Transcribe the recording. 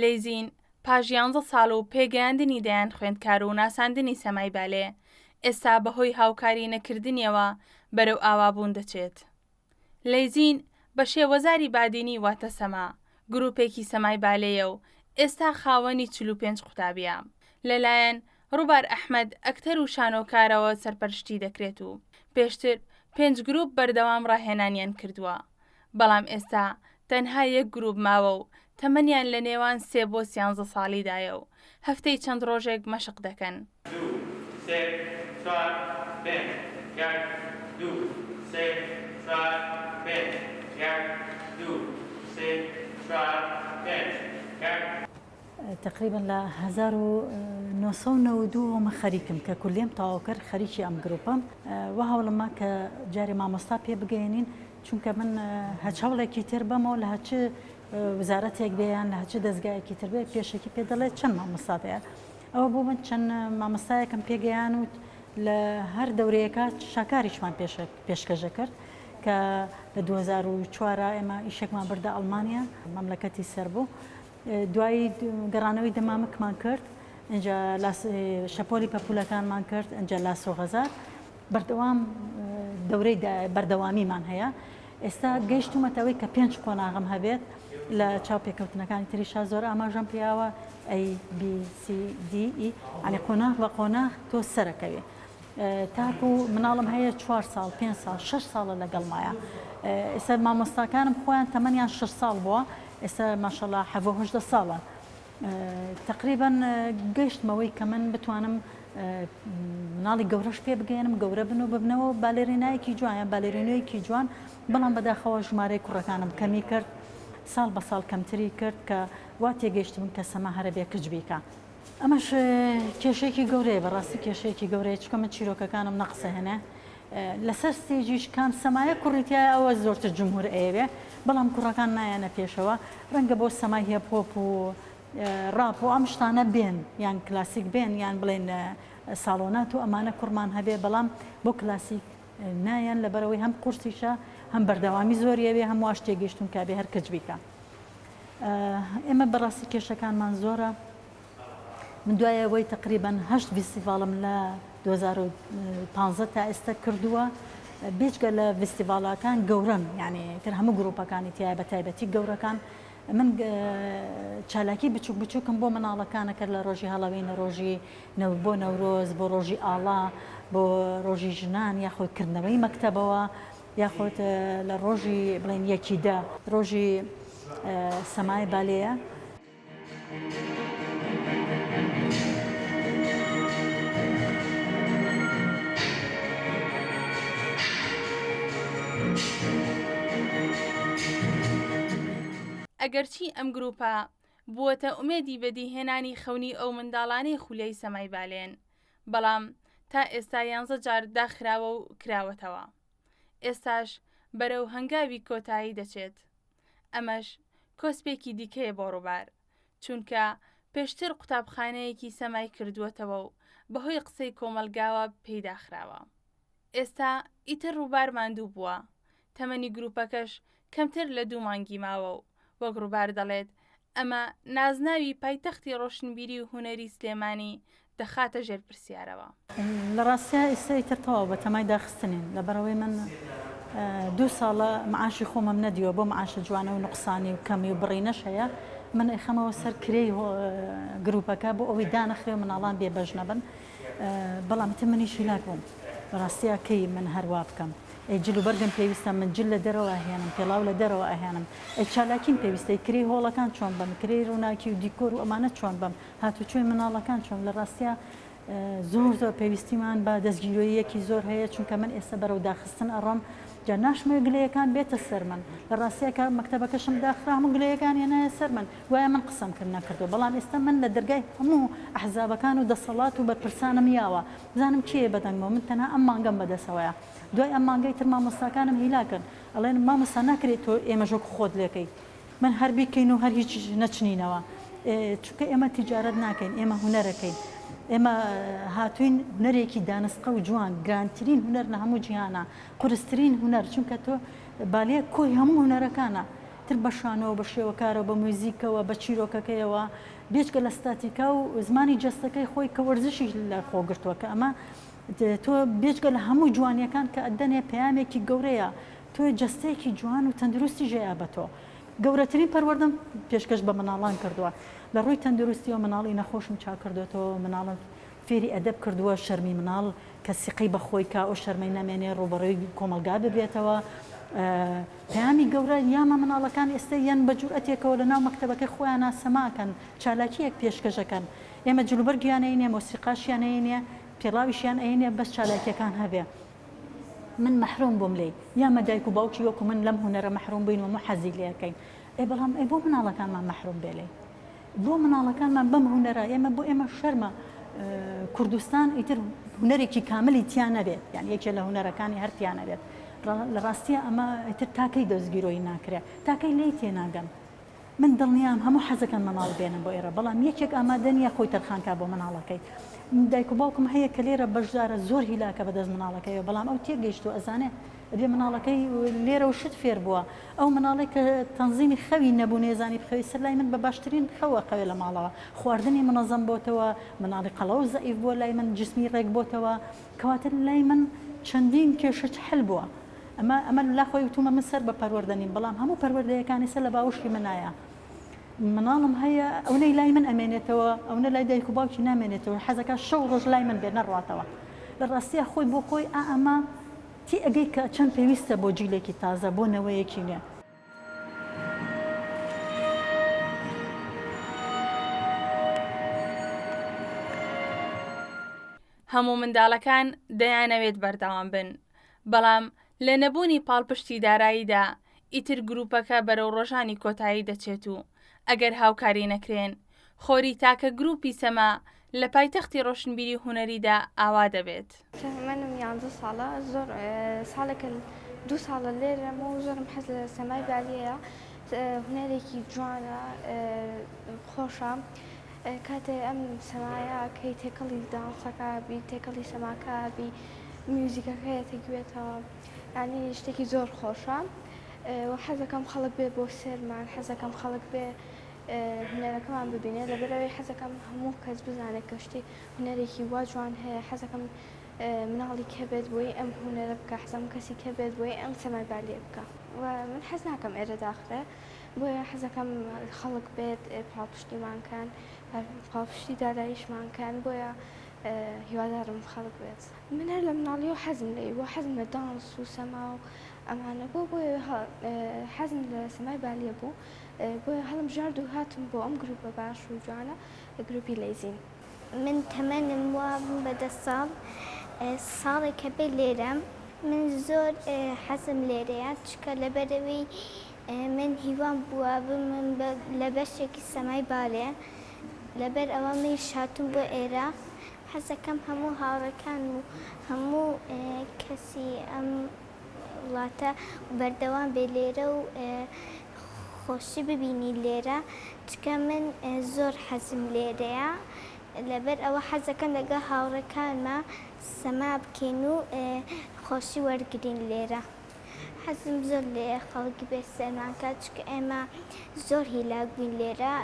لەیزین پاش یانزە ساڵ و پێگەیاندنی دەیان خوێندکار و ناساندنی سەمای بالێ، ئێستا بەهۆی هاوکاری نەکردنیەوە بەرەو ئاوابوون دەچێت. لەیزین بە شێوەزاری بادینی واتە سەما، گروپێکی سەمای بالێیە و ئێستا خاوەنی 45 قوتابییە. لەلایەن ڕووبار ئەحمەد ئەکتەر و شانۆکارەوە سەرپەرشتی دەکرێت و پێشتر پێنج گروپ بەردەوام ڕاهێنانیان کردووە، بەڵام ئێستا تەنها یەک گروپ ماوە و تەمەنیان لە نێوان سێ بۆ سیانزە ساڵیدایە و هەفتەی چەند ڕۆژێک مەشق دەکەن. دوو سێ چوار پێنج یەک دوو سێ چوار پێنج یەک دوو سێ چوار پێنج یەک. تەقریبەن لە 1992 وە من خەریکم کە کولیەم تەواو کرد خەریکی ئەم گروپەم وە هەوڵم ما کە جارێ مامۆستا پێ بگەیەنین چونکە من هەچ هەوڵێکی تر بەمەوە لە هەچ وزارەتێک بێ یان لە هەچ دەزگایەکی تر بێ پێشەکی پێ دەڵێت چەند مامۆستا هەیە ئەوە بوو من چەند مامۆستایەکم پێگەیان و لە هەر دەورەیەکە شاکاریشمان پێشکەشە کرد کە لە 2004 ئێمە ئیشێکمان بردە ئەڵمانیا مەملەکەتی سەر بوو دوایی گەڕانەوەی دەمامکمان کرد ئینجا شەپۆلی پەپولەکانمان کرد ئینجا لاسۆ غەزار بەردەوام دەورەی بەردەوامیمان هەیە ئێستا گەیشتومەتەوەی کە پێنج قۆناغم هەبێت لە چاوپێکەوتنەکانی تریشا زۆر ئاماژەم پیاوە A B C D E یعنی قۆناغ بە قۆناغ تۆ سەرەکەوێ تاکو مناڵم هەیە چوار ساڵ پێنج ساڵ شەش ساڵە لەگەڵمایە ئێستا مامۆستاکانم خۆیان تەمەنیان شەش ساڵ بووە ئێستا ماشەڵا حەڤە هەژدە ساڵە تەقریبەن گەیشتمەوەی کە من بتوانم مناڵی گەورەش پێ بگەێنم گەورە بن و ببنەوە بالێرینایەکی جوان یان بالێرینۆیەکی جوان بەڵام بەداخەوە ژمارەی کوڕەکانم کەمی کرد ساڵ بە ساڵ کەمتری کرد کە وا تێگەیشتم کە سەما هەرە بێ کچ بیکە ئەمەش کێشەیەکی گەورەیە بەڕاستی کێشەیەکی گەورەیە چونکە من چیرۆکەکانم نەقسە هێنێ لەسەر ستەیجیش کام سەمایە کوڕی تایە ئەوە زۆرتر جمهور ئەیەوێ بەڵام کوڕەکان نایەنە پێشەوە ڕەنگە بۆ سەمای hip hop و ڕاپ و ئەم شتانە بێن یان کلاسیک بێن یان بڵێن ساڵۆنات و ئەمانە کوڕمان هەبێ بەڵام بۆ کلاسیک نایەن لەبەرەوەی هەم قورسیشە هەم بەردەوامی زۆریەوێ هەم واش تێگەیشتون کە بێ هەر کچ بیکا ئێمە بەڕاستی کێشەکانمان زۆرە من دوای ئەوەی تەقریبەن هەشت ڤیستیڤاڵم لە 2015 تا ئێستا کردووە بێجگە لە ڤیستیڤاڵەکان گەورەن یعنی تر هەموو گروپەکانی تایە بە تایبەتی گەورەکان من چالاکی بچوک بچووکم بۆ مناڵەکانە کرد لە ڕۆژی هەڵەوین لە ڕۆژی بۆ نەورۆز بۆ ڕۆژی ئاڵا بۆ ڕۆژی ژنان یاخۆی کردنەوەی مەکتەبەوە یاخود لە ڕۆژی بڵێن یەکی دە ڕۆژی سەمای بالێیە. ئەگەرچی ئەم گرووپە بووەتە ئومێدی بەدیهێنانی خەونی ئەو منداڵانەی خولیای سەمای بالێن، بەڵام تا ئێستا یانزە جار داخراوە و کراوەتەوە. ئێستاش بەرەو هەنگاوی کۆتایی دەچێت. ئەمەش کۆسپێکی دیکەیە بۆ ڕووبار، چونکە پێشتر قوتابخانەیەکی سەمای کردووەتەوە و بەهۆی قسەی کۆمەڵگاوە پێی داخراوە. ئێستا ئیتر ڕووبار ماندوو بووە، تەمەنی گروپەکەش کەمتر لە دوو مانگی ماوە و وەک ڕووبار دەڵێت ئەمە نازناوی پایتەختی ڕۆشنبیری و هونەری سلێمانی دەخاتە ژێر پرسیارەوە. لە ڕاستیا ئیستا ئیتر تەواو بە تەمای داخستنین لەبەرئەوەی من دوو ساڵە معاشی خۆمم نەدیوە بۆ معاشە جوانە و نوقسانی و کەمی و بڕینەش هەیە من ئەیخەمەوە سەر کرێی گروپەکە بۆ ئەوەی دانەخرێ و مناڵان بێ بەش نەبن بەڵام ئیتر منیش هیلاک بووم بەڕاستیا کەی من هەر وا بکەم ئەی جل و بەرگم پێویستە من جل لە دەرەوە ئەهێنم پێڵاو لە دەرەوە ئەهێنم ئەی چالاکیم پێویستە ئەی کرێی هۆڵەکان چۆن بەم کرێی ڕووناکی و دیکۆر و ئەمانە چۆن بەم هاتوچۆی مناڵەکان چۆن لە ڕاستیا زۆر زۆر پێویستیمان بە دەستگیرۆییەکی زۆر هەیە چونکە من ئێستا بەرەو داخستن ئەڕۆم جا ناشمەوێ گلەیەکان بێتە سەر من لە ڕاستیا کە مەکتەبەکەشم داخرا هەموو گلەیەکان هێنایە سەر من گوایە من قسەم کرد نەکردووە بەڵام ئێستا من لە دەرگای هەموو ئەحزابەکان و دەسەڵات و بەرپرسانم یاوە بزانم کێیە بەدەنگمەوە من تەنها ئەم مانگەم بەدەسەوەیە دوای ئەم مانگەی تر مامۆستاکانم هیلاکن ئەڵێن مامۆستا ناکرێت تۆ ئێمەش وەکو خۆت لێکەی من هەر بیکەین و هەر هیچیش نەچنینەوە چونکە ئێمە تیجارەت ناکەین ئێمە هونەرەکەین ئێمە هاتوین هونەرێکی دانسقە و جوان گرانترین هونەر لە هەموو جیهانە قورسترین هونەر چونکە تۆ بالێ کۆی هەموو هونەرەکانە. تر بە شانۆوە، بە شێوەکارەوە، بە میوزیکەوە، بە چیرۆکەکەیەوە، بێجگە لە ستاتیکا و زمانی جەستەکەی خۆی کە وەرزشی لە خۆ گرتووە کە ئەمە تۆ بێجگە لە هەموو جوانیەکان کە ئەدەنێ پەیامێکی گەورەیە تۆ جەستەیەکی جوان و تەندروستی ژەیا بە تۆ گەورەترین پەروەردەم پێشکەش بە مناڵان کردووە لە ڕووی تەندروستیەوە مناڵی نەخۆشم چاک کردۆتەوە مناڵم فێری ئەدەب کردووە شەرمی مناڵ کە سیقەی بە خۆی کا ئەو شەرمەی نەمێنێ ڕووبەڕووی کۆمەڵگا ببێتەوە پەیامی گەورە یامە مناڵەکان ئێستا یەن بە جورئەتێکەوە لە ناو مەکتەبەکەی خۆیانا سەماکەن چالاکیەک پێشکەشەکەن ئێمە جلوبەرگیان ئەینێ مۆسیقاشیان ئەینێ پێڵاویشیان ئەینێ بەس چالاکیەکان هەبێ من مەحروم بووم لێی یامە دایک و باوکی وەکو من لەم هونەرە مەحروم بووین و هەموو حەزی لێ ئەکەین ئێ بەڵام ئێ بۆ مناڵەکانمان مەحروم بێ لێی بۆ مناڵەکانمان بەم هونەرە ئێمە بۆ ئێمە شەرمە کوردستان ئیتر هونەرێکی کاملی تیا نەبێت یان یەکێ لە هونەرەکانی هەر تیا نەبێت لە ڕاستیە ئەمە ئیتر تاکەی دەستگیرۆی ناکرێت تاکەی لێی تێناگەن من دڵنیام هەموو حەزەکەن مناڵ بێنن بۆ ئێرە بەڵام یەکێک ئامادە نییە خۆی تەرخان کا بۆ مناڵەکەی دایک و باوکم هەیە کە لێرە بەشدارە زۆر هیلاکە بەدەست مناڵەکەیەوە بەڵام ئەو تێگەیشتووە ئەزانێ ئەبێ مناڵەکەی لێرە و شت فێر بووە ئەو مناڵەی کە تەنزیمی خەوی نەبوو نەیزانی بخەوی سەر لای من بە باشترین خەو ئەخەوێ لە ماڵەوە خواردنی منەزەم بۆتەوە مناڵی قەڵەو زەعیف بووە لای من جسمی ڕێک بۆتەوە کەواتە لای من چەندین کێشە حل بووە ئەمە ئەمە لا خۆی وتومە من سەر بە پەروەردە نیم بەڵام هەموو پەروەردەیەکانی سەر لە باوەشی منایە مناڵم هەیە ئەونەی لای من ئەمێنێتەوە ئەونە لای دایک و باوکی نامێنێتەوە حەزەکە شەو ڕۆژ لای من بێ نەڕواتەوە لە ڕاستیا خۆی بۆ خۆی ئا ئەمە تی ئەگەی کە چەند پێویستە بۆ جیلێکی تازە بۆ نەوەیەکی نوێ. هەموو منداڵەکان دەیانەوێت بەردەوام بن، بەڵام لە نەبوونی پاڵپشتی داراییدا ئیتر گروپەکە بەرەو ڕۆژانی کۆتایی دەچێت و ئەگەر هاوکاری نەکرێن خۆری تاکە گروپی سەما لە پایتەختی ڕۆشنبیری هونەریدا ئاوا دەبێت. تەمەنم یانزە ساڵە زۆر ساڵێکە دوو ساڵە لێرەم و زۆرم حەز لە سەمای بالیەیە هونەرێکی جوانە خۆشە کاتێ ئەم سەمایە کەی تێکەڵی دانسەکە بی تێکەڵی سەماکە بی میوزیکەکە یەتە گوێتەوە یانی شتێکی زۆر خۆشە و حەزەکەم خەڵک بێ بۆ سێرمان حەزەکەم خەڵک بێ هونەرەکەمان ببینێ لەبەرئەوەی حەزەکەم هەموو کەس بزانێت کە شتی هونەرێکی وا جوان هەیە حەزەکەم مناڵی کە بێت بۆی ئەم هونەرە بکە حەزەم کەسی کە بێت بۆی ئەم سەمای بالیە بکە و من حەز ناکەم ئێرە داخرێ بۆیە حەزەکەم خەڵک بێت پاڵپشتیمان کەن پاڵپشتی داراییشمان کەن بۆیە هیوادارم خەڵک بێت. من هەر لە مناڵیەوە حەزم لێی بووە حەزم لە دانس و سەما و ئەمانە بووە بۆیە حەزم لە سەمای بالیە بوو بۆیە هەڵمبژارد و هاتم بۆ ئەم گروپە باش و جوانە گروپی لەیزین. من تەمەنم وا بوو بە دە ساڵ ساڵێکە بێ لێرەم من زۆر حەزم لێرەیە چکە لەبەرئەوەی من هیوام بووە ببم لە بەشێکی سەمای بالێ لەبەر ئەوە منیش هاتووم بۆ ئێرە حەزەکەم هەموو هاوڕێکانم و هەموو کەسی ئەم وڵاتە بەردەوام بێ لێرە و خۆشی ببینی لێرە چکە من زۆر حەزم لێرەیە لەبەر ئەوە حەزەکەم لەگەڵ هاوڕێکانما سەما بکەین و خۆشی وەرگرین لێرە. حەزم زۆر لێیە خەڵک بێت سەرمان کات چونکە ئێمە زۆر هیلاک بووین لێرە.